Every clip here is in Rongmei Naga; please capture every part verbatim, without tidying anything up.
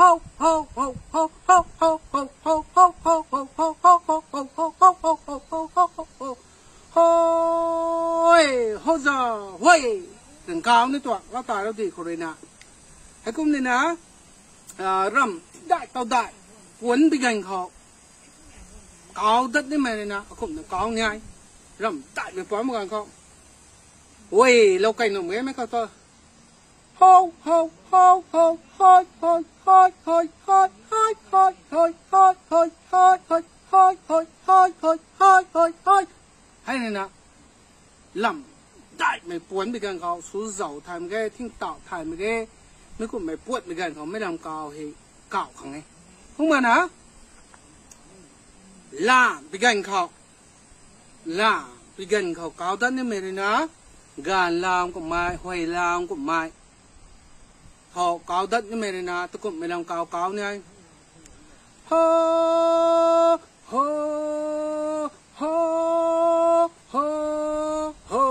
Hoi, hou za, hoi. Tang kau ni tuak, lau ta rau di khou rui na. Heikum ni na, ah, ramh dai tau dai, puan bi ganv khou. Kau dat nimei rui na, akumhna kau ni ai. Ramh daimei puan bi ganv khou. Hoi, lou kai nuh mei mei khou tu. Hou, hou, hou, hou, hoi, hoi, hoi, hoi, hoi. Hei ni na, lam daihmei puan bi ganv khou, su zau thaymei ge, thing tau thaymei ge, mi kumhmei puat bi ganv khou, mei lam kau hei, kau khang e. Kumna na, lam bi ganv khou, lam bi ganv khou kau dat nimei rui na, ganv lam kumhmei, huay lam kumhmei. Khou kau dat nimei rui na, takumhmei lam kau kau ni ai. Ha, ha, ha, ha, ha, ha,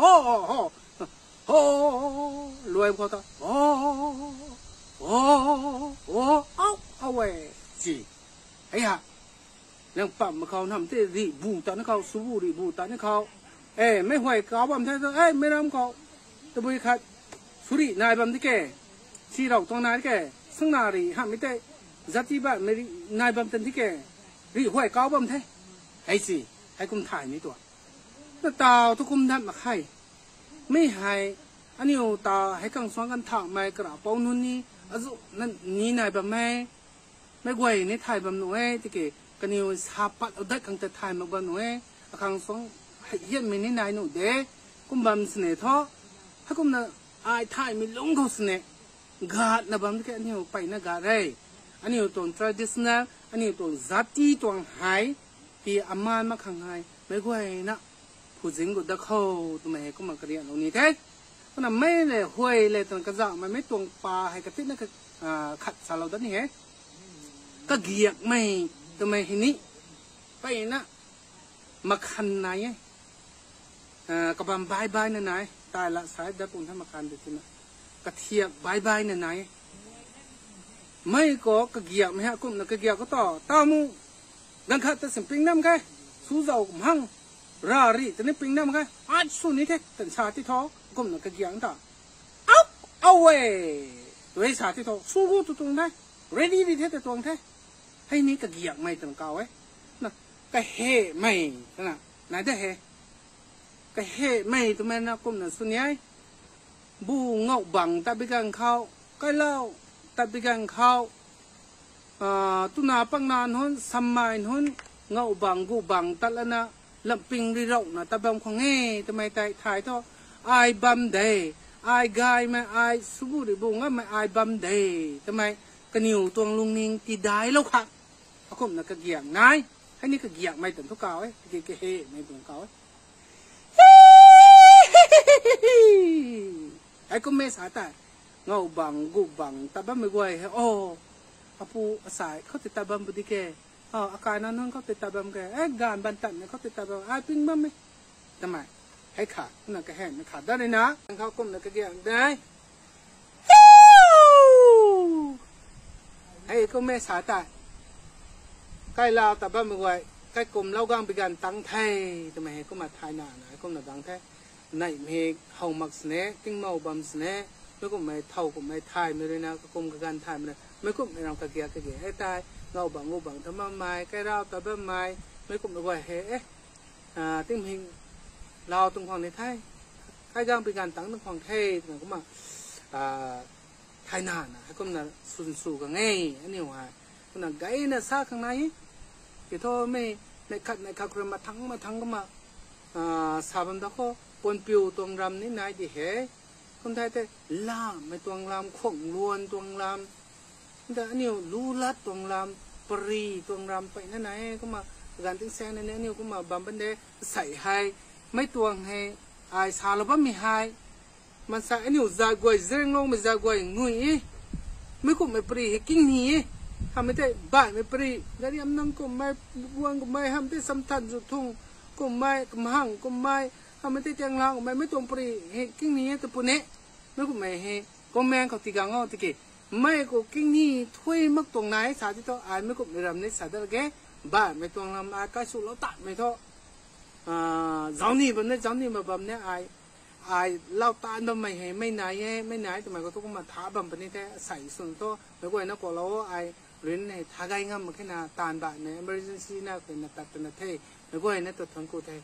ho, ho, ho, luai khou ta, ho, ho, ho, au, au e, si. Hei ha, nang pam khou nam tei rih bu ta ni khou, subu rih bu ta ni khou. E, meic huay kau bam the tu, e, meic ram khou, tabui khat, suri nai bam di ke, si rau tuang nai di ke, sangna rih hamhmei tei, zati bammei rih nai bam tan di ke, rih huay kau bam the. Hei si, hei kum thay ni tua. Na tau tu kum dat mak khe. Mi hei, aniu ta hei kang suang kan thaumei kara pou nunc ni, azu na ni nai bam e, meic guay ni thay bam nuh e, tiki kaniw sa pat u dat khang ta thay mak bam nuh e, akhang suang hei hianmei ni nai nuh de, kum bam sini thu, heikumna ai thaymei lungc khou sini, gatna bam tiki aniu mpeyna gat re. Aniu tuang traditional, aniu tuang zati tuang hei, pi aman mak khang hei, meic guayna, phuzing gu dat khou, twmei hei kumna karianlou ni the. Kumna mei le, huay le, twna kazauhmei, mei tuang pa hei katina ka, a, khat salou dat ni he. Kagiakmei, twmei hei ni, mpeyna, makhan nai e. A, kabam baibaina nai, tai la sai dat pun the makhan de twna. Kathiak baibaina nai e. Mei khou kagiakmei hei kumna kagiak khou ta, tamu, ganv khat ta sin ping nam khe, su zau kum hang, ra rih ta ni ping nam khe, ai sw ni the, tan sa ti thu, kumna kagiak ta. Au, au e, tu e sa ti thu, su gu tu tuang the, ready di the ta tuang the. Hei ni kagiakmei twna kau e. Na, kahemei, twna, nai de he. Kahemei twmei na kumna sw ni e. Bu ngauh bang tat bi ganv khou, kailau tat bi ganv khou, a, tuna pakna nunc, sammei nunc, ngauh bang, gu bang tat lana, lamping ri rauna tat bam khwang e, twmei tei thay thu, ai bam de, ai gaymei, ai subu rih bu ngammei ai bam de, twmei, kaniw tuang lungning tidailou khang, akumna kagiak nai, hei ni kagiakmei twna thu kau e, tiki kahemei twna kau e. Hei kum e sa tei. Gau bang, gu bang, tat bammei guay hei, o, apu, asai, khou tei tat bam pu di ke. O, akai na nunc khou tei tat bam ke. E, gaanv ban tatmei khou tei tat bam, ai ping bammei. Twmei. Hei kha, na kahemmei kha. Datna, khou kumna kagiang dei. Hei kum e sa tei. Kailau tat bammei guay, kaikumlou gaanv bi gaanv tang the, twmei hei kumna thayna na, kumna gang the. Neihmei how mak sini, tingmow bam sini, mei kumhmei thow kumhmei thaymei ruina, kakum kaganv thaymei rui, mei kumhmei ram kagiak kage e tei, gau bang gu bang tat bammei, kairau tat bammei, mei kumhmei guay hei, e, a, tingmei lau tuang khwang ni the, kai gaanv bi gaanv tang tuang khwang the, twna kumna, a, thayna na, hei kumna swn sw gang e, aniu hei. Kumna gayna sa khang nai e. Tei thu mei, neih khat neih khat khou rui mathang mathang kumna, a, sa bam da khou, puanpiu tuang ram ni nai di he. Kum thei tei, lamei tuang lam, khuang luan tuang lam. Kum thei aniu lu lat tuang lam, pari tuang ram peyna nai e, kumna, ganv tingsaeng na ni aniu kumna bam ban de, sei hei, mei tuang hei, ai salou bammei hei. Maansei aniu zat guay, Zeliangrongmei zat guay ngui e. Mei kumhmei pari hei kingni e. Hamhmei tei baihmei pari, Gariamnang kumhmei, Buan kumhmei, hamhmei tei Samthanzuthung kumhmei, Kamhang kumhmei, hamhmei tei Tianglang kumhmei, mei tuang pari hei kingni e ta puni. Mei kumhmei hei, comment khou tii gang o tiki. Mei khou kingni thuy mak tuang nai sa ti thu, ai mei kumhmei ram ni sa dat ge, baihmei tuang lam ai kaiswlou tatmei thu. A, zauc ni bam ni, zauc ni ma bam ni ai, ai lau taanv bammei hei, mei nai e, mei nai twmei khou thu kumna tha bam puni the, sei swn thu, meic guayna kuaklou o, ai, rin hei tha gay ngam mak khe na, taanv baihmei emergency na, kena tat twna the, meic guayna ta thuanc ku the.